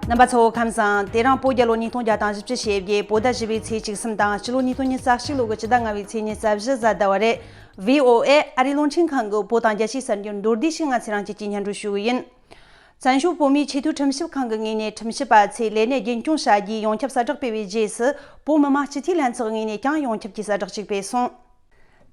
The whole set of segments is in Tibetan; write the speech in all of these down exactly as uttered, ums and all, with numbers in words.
རྣམ་པ་ཚོ་ཁམས་བཟང་། དེ་རིང་བོད་རྒྱལ་ལོ་ཉིས་སྟོང་བརྒྱ་དང་བཞི་བཅུ་ཞེ་བརྒྱད། བོད་ཟླ་བཞི་པའི་ཚེས་བཅུ་གསུམ་དང་། སྤྱི་ལོ་ཉིས་སྟོང་ཉི་ཤུ་རྩ་གཅིག་ལོ་གི་ཕྱི་ཟླ་ལྔ་པའི་ཚེས་ཉི་ཤུ་རྩ་བཞི་གཟའ་ཟླ་བ་རེད། བྷི་ཨོ་ཨེ་ཨ་རིའི་རླུང་འཕྲིན་ཁང་གི་བོད་དང་རྒྱལ་སྤྱིའི་གསར་འགྱུར་མདོར་བསྡུས་ཤིག་ང་ཚེ་རིང་སྐྱིད་ཀྱིས་སྙན་སྒྲོན་ཞུ་གི་ཡིན། བཙན་བྱོལ་བོད་མིའི་ཆེས་མཐོའི་ཁྲིམས་ཞིབ་ཁང་གི་ངོས་ནས་ཁྲིམས་ཞིབ་པ་ཚོས་ལས་གནས་རྒྱུན་སྐྱོང་བྱ་རྒྱུའི་ཡོངས་ཁྱབ་གསལ་བསྒྲགས་སྤེལ་བའི་རྗེས་སུ། བོད་མི་མང་སྤྱི་འཐུས་ལྷན་ཚོགས་ངོས་ནས་ཀྱང་ཡོངས་ཁྱབ་ཀྱི་གསལ་བསྒྲགས་ཤིག་སྤེལ་སོང་།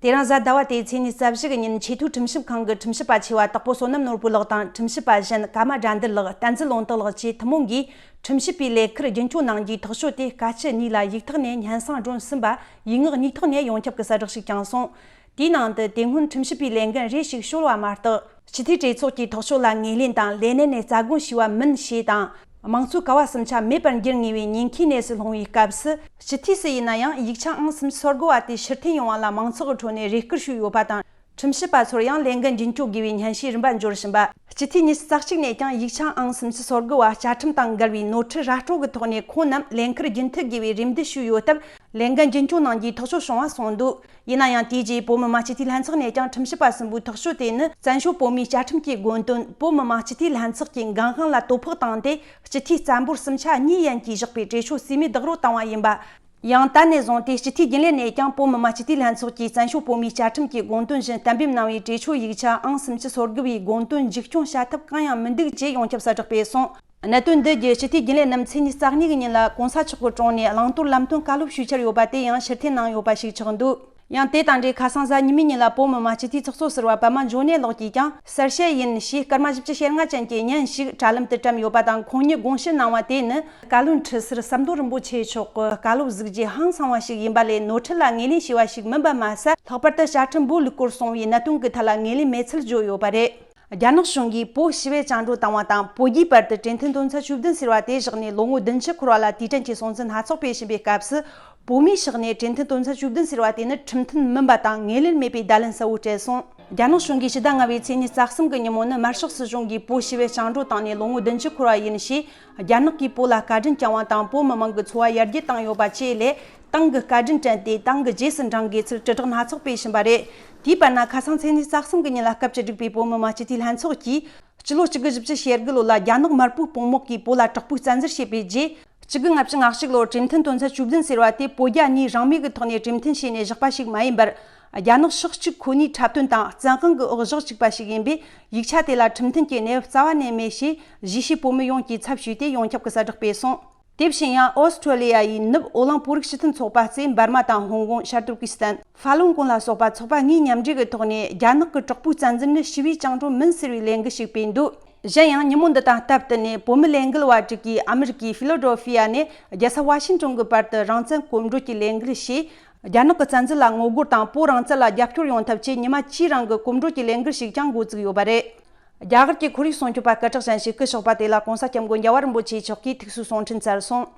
དེ་རིང་གཟའ་ཟླ་བ་སྟེ་ཚེས་ཉི་ཤུ་རྩ་བཞི་གི་ཉིན་ཆེས་མཐོའི་ཁྲིམས་ཞིབ་ཁང་གི་ཁྲིམས་ཞིབ་པ་ཆེ་བ་དྭགས་པོ་བསོད་ནམས་ནོར་བུ་ལགས་དང་ཁྲིམས་ཞིབ་པ་གཞན་ཀརྨ་དགྲ་འདུལ་ལགས། བསྟན་འཛིན་བློ་བདེ་ལགས་བཅས་ཐུན་མོང་གིས་ཁྲིམས་ཞིབ་པའི་ལས་ཁུར་རྒྱུན་སྐྱོང་གནང་རྒྱུའི་ཐག་གཅོད་དེ་སྐད་ཆ་གཉིས་ལ་ཡིག་ཐོག་ནས་སྙན་སེང་སྒྲོན་ཟིན་པ། ཡིག་ངག་གཉིས་ཐོག་ནས་ཡོངས་ཁྱབ་ཀྱི་གསལ་བསྒྲགས་ཤིག་བསྐྱངས་སོང་། དེའི་ནང་དུ་དེ་སྔོན་ཁྲིམས་ཞིབ་པའི་ལས་འགན་རེ་ཞིག་ཞུ་བ་མ་གཏོགས། སྤྱི་འཐུས་གྲོས་ཚོགས་ཀྱི་ཐག་གཅོད་ལ་ངོས་ལེན་དང་ལས་གནས་ནས་རྩ་དགོངས་ཞུས་པ་མིན་ཞེས་དང་། དམངས་གཙོའི་ཀ་བ་གསུམ་ཆ་མེད་པར་འགྱུར་ངེས་པའི་ཉེན་ཁའི་གནས་སུ་ལྷུང་བའི་སྐབས་སུ། སྤྱི་འཐུས་སུ་ཡིན་ན་ཡང་ཡིག་ཆ་ཨང་སུམ་ཅུ་སོ་དགུ་བ་དེ་ཕྱིར་འཐེན་ཡོང་བ་ལ་མང་ཚོགས་ཀྱི་ཁྲོད་ནས་རེ་སྐུལ་ཞུས་ཡོད་པ་དང་། ཁྲིམས་ཞིབ་པ་ཚོར་ཡང་ལས་འགན་རྒྱུན་སྐྱོང་དགོས་པའི་སྙན་ཞུའི་རིམ་པ་འབྱོར་བཞིན་པ། སྤྱི་འཐུས་ཉི་ཤུ་རྩ་གཅིག་ནས་ཀྱང་ཡིག་ཆ་ཨང་སུམ་ཅུ་སོ་དགུ་བ་བཅའ་ཁྲིམས་དང་འགལ་བའི་ནོར་འཁྲུལ་ར་སྤྲོད་ཀྱི་ཐོག་ནས་ཁོང་རྣམས་ལས་འཁུར་རྒྱུན་མཐུད་དགོས་པའི་རེ་འདུན་ཞུས་ཡོད་སྟབས། ལས་འགན་རྒྱུན་སྐྱོང་གནང་རྒྱུའི་ཐག་གཅོད་བྱུང་བ་གསུངས་འདུག་ཡིན་ན་ཡང་དེའི་རྗེས་བོད་མི་མང་སྤྱི་འཐུས་ལྷན་ཚོགས་ནས་ཀྱང་ཁྲིམས་ཞིབ་པ་གསུམ་པོའི་ཐག་གཅོད་དེ་ནི་བཙན་བྱོལ་བོད་མིའི་བཅའ་ཁྲིམས་ཀྱི་དགོངས་དོན། བོད་མི་མང་སྤྱི་འཐུས་ལྷན་ཚོགས་ཀྱི་འགན་དབང་ལ་དོ་ཕོག་བཏང་སྟེ། སྤྱི་འཐུས་རྩ་འབོར་གསུམ་ཆ་གཉིས་ཡན་གྱིས་བཞག་པའི་གྲོས་ཆོད་རྩིས་མེད་བདག་རོགས་བཏང་བ་ཡིན་པ། ཡང་ད་ནས་བཟུང་སྟེ་སྤྱི་འཐུས་རྒྱུན་ལས་ནས་ཀྱང་བོད་མི་མང་སྤྱི་འཐུས་ལྷན་ཚོགས་ཀྱིས་བཙན་བྱོལ་བོད་མིའི་བཅའ་ཁྲིམས་ཀྱི་དགོངས་དོན་བཞིན་གཏན་འབེབས་གནང་བའི་གྲོས་ཆོད་ཡིག་ཆ་ཨང་སུམ་ཅུ་སོ་དགུ་བའི་དགོངས་དོན་མཇུག་སྐྱོང་བྱ་ཐབས་གང་ཡང་མི་འདུག་ཅེས་ཡོངས་ཁྱབ་གསལ་བསྒྲགས་སྤེལ་སོང་། གནད་དོན་འདི་རྒྱུད་སྤྱི་འཐུས་རྒྱུན་ལས་རྣམས་ཚེས་ཉི་ཤུ་རྩ་གཉིས་ཀྱི་ཉིན་ལ་གོང་ས་མཆོག་གི་དྲུང་ནས་བླང་དོར་ལམ་སྟོན་བཀའ་སློབ་ཞུས་འཆར་ཡོད་པ་དེ་ཡང་ཕྱིར་འཐེན་གནང་ཡོད་པ་ཞིག་ཆགས་འདུག་ཡང་དེ་དང་འབྲེལ་ཁ་སང་གཟའ་ཉི་མའི་ཉིན་ལ་བོད་མི་མང་སྤྱི་འཐུས་ཚོགས་གཙོ་ཟུར་པ་པད་མ་འབྱུང་གནས་ལགས་ཀྱིས་ཀྱང་གསལ་བཤད་ཡིན་ཞེས་སྐར་མ་བཞི་བཅུ་ཞེ་ལྔ་ཅན་གྱི་བརྙན་ཞིག་དྲ་ལམ་དུ་བཀྲམ་ཡོད་པ་དང་། ཁོང་ཉིད་དགོངས་ཞུ་གནང་བ་དེ་ནི་བཀའ་བློན་ཁྲི་ཟུར་ཟམ་གདོང་རིན་པོ་ཆེ་མཆོག་གི་བཀའ་སློབ་གཟིགས་རྒྱུ་ཧང་སང་བ་ཞིག་ཡིན་པ་ལས་ནོར་འཁྲུལ་ལ་ངོས་ལེན་བྱས་པ་ཞིག་མིན་པ་མ་ཟད། ལྷག་པར་དུ་བཅའ་ཁྲིམས་འབོད་ལུག་སྐོར་སོང་བའི་གནད་དོན་གྱི་ཐད་ལ་ངོས་ལེན་མེད་ཚུལ་བརྗོད་ཡོད་པ་རེད། རྒྱ་ནག་གཞུང་གིས་བོད་ཞི་བའི་བཅིངས་འགྲོལ་བཏང་བ་དང་། བོད་རྒྱའི་བར་དུ་གྲོས་མཐུན་དོན་ཚན་བཅུ་བདུན་ཟེར་བ་དེ་བཞག་ནས་ལོ་ངོ་བདུན་ཅུ་འཁོར་བ་ལ་དུས་དྲན་གྱི་སྲུང་བརྩི་སྣ་ཚོགས་སྤེལ་བཞིན་པའི་སྐབས་སུ། བོད་མིའི་ཕྱོགས་ནས་གྲོས་མཐུན་དོན་ཚན་བཅུ་བདུན་ཟེར་བ་དེ་ནི་ཁྲིམས་མཐུན་མིན་པ་དང་ངོས་ལེན་མེད་པའི་བརྡ་ལན་གསལ་བོ་སྤྲད་སོང་། རྒྱ་ནག་གཞུང་གིས་ཕྱི་ཟླ་ལྔ་པའི་ཚེས་ཉི་ཤུ་རྩ་གསུམ་གྱི་ཉིན་མོ་ནི་དམར་ཤོག་སྲིད་གཞུང་གིས་བོད་ཞི་བའི་བཅིངས་འགྲོལ་བཏང་ནས་ལོ་ངོ་བདུན་ཅུ་འཁོར་བ་ཡིན་ཞེས། རྒྱ་ནག་གིས་བོད་ལ་བཀའ་དྲིན་བསྐྱངས་བ་དང་། བོད་མི་མང་གི་འཚོ་བ་ཡར་རྒྱས་བཏང་ཡོད་པ་བཅས་ལས། ཏང་གི་བཀའ་དྲིན་དྲན་ཏེ་ཏང་གི་རྗེས་སུ་འབྲང་དགོས་ཚུལ་དྲིལ་བསྒྲགས་སྣ་ཚོགས་སྤེལ་བཞིན་པ་རེད། དེའི་བར་ན་ཁ་སང་ཚེས་ཉི་ཤུ་རྩ་གསུམ་གྱི་ཉིན་ལ་སྐབས་བཅུ་དྲུག་པའི་བོད་མི་མང་སྤྱི་འཐུས་ལྷན་ཚོགས་ཀྱིས། སྤྱི་ལོ་གཅིག་དགུ་བཞི་བཅུ་ཞེ་དགུ་ལོ་ལ་རྒྱ་ནག་དམར་པོའི་དཔུང་དམག་གིས་བོད་ལ་དྲག་པོའི་བཙན་འཛུལ་བྱས་པའི་རྗེས། གཅིག་དགུ་ལྔ་བཅུ་ང་གཅིག་ལོར་གྲོས་མཐུན་དོན་ཚན་བཅུ་བདུན་ཟེར་བ་དེ་བོད་རྒྱ་གཉིས་རང་མོས་ཀྱི་ཐོག་ནས་གྲོས་མཐུན་བྱས་ནས་བཞག་པ་ཞིག་མ་ཡིན་པར། རྒྱ་ནག་ཕྱོགས་གཅིག་ཁོ་ནའི་འཁྲབ་སྟོན་དང་བཙན་དབང་གི་འོག་བཞག་བཅུག་པ་ཞིག་ཡིན་པས། ཡིག་ཆ་དེ་ལ་ཁྲིམས་མཐུན་གྱི་གནས་བབ་རྩ་བ་ནས་མེད་ཞེས་གཞིས་བྱེས་བོད་མི་ཡོངས་ཀྱིས་ཚབ་ཞུས་ཏེ་ཡོངས་ཁྱབ་ཀྱི་གསལ་བསྒྲགས་སྤེལ་སོང་། དེ་བཞིན་ཡང་ཨོ་སི་ཁྲུ་ལི་ཡ་ཡི་ནུབ་འོ་གླིང་བོད་རིགས་སྤྱི་མཐུན་ཚོགས་པ་གཙོས་འབར་མ་དང་ཧོང་ཀོང་། ཤར་ཏུར་ཀི་སི་ཐན། ཧྥ་ལུན་ཀོང་ལ་སོགས་པ་ཚོགས་པ་གཉིས་མཉམ་འབྲེལ་གྱི་ཐོག་ནས། རྒྱ་ནག་གི་དྲག་པོའི་བཙན་འཛུལ་ནི་ཞི་བའི་བཅིངས་འགྲོལ་མིན་ཟེར་བའི་ལས་འགུལ་ཞིག་སྤེལ་འདུག་གཞན་ཡང་ཉིན་མོ་འདི་དང་སྟབས་བསྟུན་ནས། བོད་མི་ལས་འགུལ་བ་དྲུག་གིས་ཨ་མི་རི་ཀའི་ཕི་ལ་ཌེལ་ཕི་ཡ་ནས་རྒྱལ་ས་ཝ་ཤིང་ཏོན་གྱི་བར་དུ་རང་བཙན་གོམ་བགྲོད་ཀྱི་ལས་འགུལ་ཞེས། རྒྱ་ནག་གི་བཙན་འཛུལ་ལ་ངོ་རྒོལ་དང་། བོད་རང་བཙན་ལ་རྒྱབ་སྐྱོར་ཡོང་ཐབས་ཆེད། ཉི་མ་བཅུའི་རིང་གི་གོམ་བགྲོད་ཀྱི་ལས་འགུལ་ཞིག་ཀྱང་འགོ་བཙུགས་ཡོད་པ་རེད། རྒྱ་གར་གྱི་ཁོར་ཡུག་སྲུང་སྐྱོབ་པ་སྐད་གྲགས་ཅན་ཞིག་སྐུ་གཤེགས་པ་དེ་ལ་༸གོང་ས་༸སྐྱབས་མགོན་རྒྱལ་བ་རིན་པོ་ཆེ་མཆོག་གིས་ཐུགས་གསོའི་གསུང་འཕྲིན་བསྩལ་སོང་།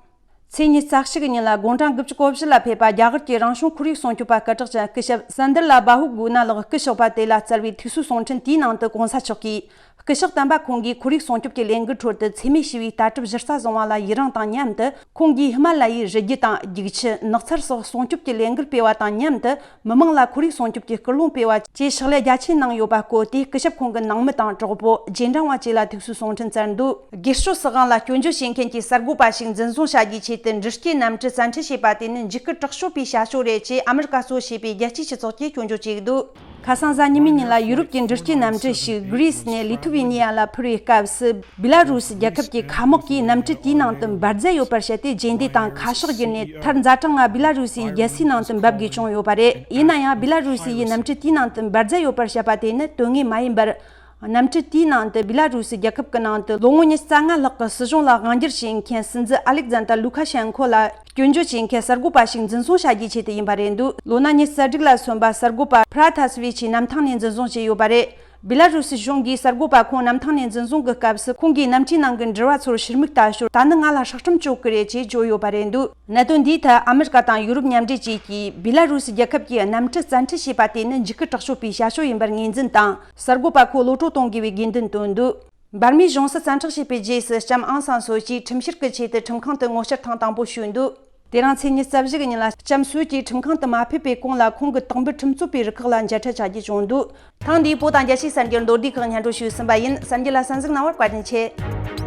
ཚེས་ཉི་ཤུ་རྩ་གཅིག་གི་ཉིན་ལ་དགུང་གྲངས་དགུ་བཅུ་གོ་བཞི་ལ་ཕེབས་པ། རྒྱ་གར་གྱི་རང་བྱུང་ཁོར་ཡུག་སྲུང་སྐྱོབ་པ་སྐད་གྲགས་ཅན་སྐུ་ཞབས་སན་དར་ལ་བྷ་ཧུ་གུ་ན་ལགས་སྐུ་གཤེགས་པ་དེ་ལ་བསྩལ་བའི་ཐུགས་གསོའི་གསུང་འཕྲིན་དེའི་ནང་དུ། ༸གོང་ས་མཆོག་གིས་སྐུ་གཤེགས་དམ་པ་ཁོང་གིས་ཁོར་ཡུག་སྲུང་སྐྱོབ་ཀྱི་ལས་འགུལ་ཁྲོད་དུ་འཚེ་མེད་ཞི་བའི་ལྟ་གྲུབ་གཞི་རྩ་བཟུང་བ་ལ་ཡི་རངས་དང་མཉམ་དུ། ཁོང་གིས་ཧི་མ་ལ་ཡའི་རི་རྒྱུད་དང་། རྒྱུག་ཆུ། ནགས་ཚལ་སོགས་སྲུང་སྐྱོབ་ཀྱི་ལས་འགུལ་སྤེལ་བ་དང་མཉམ་དུ། མི་མང་ལ་ཁོར་ཡུག་སྲུང་སྐྱོབ་ཀྱི་སྐུལ་སློང་སྤེལ་བ་བཅས་ཕྱག་ལས་རྒྱ་ཆེན་གནང་ཡོད་པ་བཀོད་དེ། སྐུ་ཞབས་ཁོང་གི་ནང་མི་དང་གྲོགས་པོ། རྗེས་འབྲང་བ་བཅས་ལ་ཐུགས་གསོའི་གསུང་འཕྲིན་བསྩལ་འདུག་སྒེར་གཅོད་སྲིད་དབང་ལ་སྐྱོན་བརྗོད་བྱེད་མཁན་གྱི་གསར་འགོད་པ་ཞིག་འཛིན་བཟུང་བྱ་རྒྱུའི་ཆེད་དུ། འདྲི་གཅོད་རྣམ་འགྲེལ་བཙན་ཁྲིད་བྱས་པ་དེ་ནི་འཇིགས་སྐུལ་དྲག་སྤྱོད་པའི་བྱ་སྤྱོད་རེད་ཅེས་ཨ་མི་རི་ཀ་གཙོ་བྱས་པའི་རྒྱལ་སྤྱིའི་སྤྱི་ཚོགས་ཀྱིས་སྐྱོན་བརྗོད་བྱས་འདུག་ཁ་སང་གཟའ་ཉི་མའི་ཉིན་ལ་ཡུ་རོབ་ཀྱི་འདྲི་གཅོད་རྣམ་འགྲེལ་ཞིག་གྷི་རི་སི་ནས་ལི་ཐུ་ཝེ་ནི་ཡ་ལ་ཕུལ་བའི་སྐབས་སུ། བི་ལ་རུ་སི་རྒྱལ་ཁབ་ཀྱི་མཁའ་དམག་གིས་གནམ་གྲུ་དེའི་ནང་དུ་འབར་རྫས་ཡོད་པར་བཤད་དེ། རྗེས་འདེད་དང་ཁ་ཕྱོགས་བསྒྱུར་ནས། མཐར་ཛ་དྲག་ང་བི་ལ་རུ་སིའི་རྒྱལ་སའི་ནང་དུ་འབབ་དགོས་བྱུང་ཡོད་པ་རེད། ཡིན་ན་ཡང་། བི་ལ་རུ་སི་ཡིས་གནམ་གྲུ་དེའི་ནང་དུ་འབར་རྫས་ཡོད་པར་བཤད་པ་དེ་ནི་དོན་ངེས་མ་ཡིན་པར། གནམ་གྲུ་དེའི་ནང་དུ་བི་ལ་རུ་སི་རྒྱལ་ཁབ་ཀྱི་ནང་དུ་ལོ་ངོ་ཉི་ཤུ་རྩ་ལྔ་ལྷག་གི་སྲིད་གཞུང་ལ་དབང་སྒྱུར་བྱེད་མཁན་སྲིད་འཛིན་ཨ་ལེག་ཛན་དར་ལུ་ཁ་ཤན་ཁོ་ལ་སྐྱོན་བརྗོད་བྱེད་མཁན་གསར་འགོད་པ་ཞིག་འཛིན་བཟུང་བྱ་རྒྱུའི་ཆེད་དུ་ཡིན་པ་རེད་འདུག་ལོ་ན་ཉི་ཤུ་རྩ་དྲུག་ལ་སོན་པ་གསར་འགོད་པ་ཕྲ་ཐ་སི་ཝི་ཆི་གནམ་ཐང་ནས་འཛིན་བཟུང་བྱས་ཡོད་པ་རེད། བི་ལ་རུ་སི་གཞུང་གིས་གསར་འགོད་པ་ཁོང་གནམ་ཐང་ནས་འཛིན་བཟུང་གི་སྐབས་སུ། ཁོང་གིས་གནམ་གྲུའི་ནང་གི་འགྲུལ་བ་ཚོར་ཕྱིར་མིག་ལྟ་ཞོར། ད་ནི་ང་ལ་ཧྲག་ཁྲིམས་གཅོད་ཀྱི་རེད་ཅེས་བརྗོད་ཡོད་པ་རེད་འདུག་གནད་དོན་འདིའི་ཐད་ཨ་མི་རི་ཀ་དང་ཡུ་རོབ་མཉམ་འབྲེལ་བཅས་ཀྱིས་བི་ལ་རུ་སི་རྒྱལ་ཁབ་ཀྱིས་གནམ་གྲུ་བཙན་ཁྲིད་བྱས་པ་དེ་ནི་འཇིགས་སྐུལ་དྲག་སྤྱོད་པའི་བྱ་སྤྱོད་ཡིན་པར་ངོས་འཛིན་དང་། གསར་འགོད་པ་ཁོ་གློད་བཀྲོལ་གཏོང་དགོས་པའི་དགོས་འདུན་བཏོན་འདུག་འབར་མའི་གཞུང་སྲིད་བཙན་འཕྲོག་བྱས་པའི་རྗེས་སུ། ལྕམ་ཨང་སང་སོ་ཅི་ཁྲིམས་བཤེར་གྱི་ཆེད་དུ་ཁྲིམས་ཁང་དུ་ངོ་བཅར་ཐེངས་དང་པོ་ཞུས་འདུག་དེ་རིང་ཚེས་ཉི་ཤུ་རྩ་བཞི་གི་ཉིན་ལ་ལྕམ་སུའུ་ཅི་ཁྲིམས་ཁང་དུ་མ་ཕེབས་པའི་གོང་ལ། ཁོང་གི་དོགས་འབུད་ཁྲིམས་རྩོད་པའི་རུ་ཁག་ལ་མཇལ་འཕྲད་བྱ་རྒྱུ་བྱུང་འདུག་ཐེངས་འདིའི་བོད་དང་རྒྱལ་སྤྱིའི་གསར་འགྱུར་མདོར་བསྡུས་ཁག་སྙན་སྒྲོན་ཞུས་ཟིན་པ་ཡིན། གསར་འགྱུར་ལ་གསན་གཟིགས་གནང་བར་བཀའ་དྲིན་ཆེ།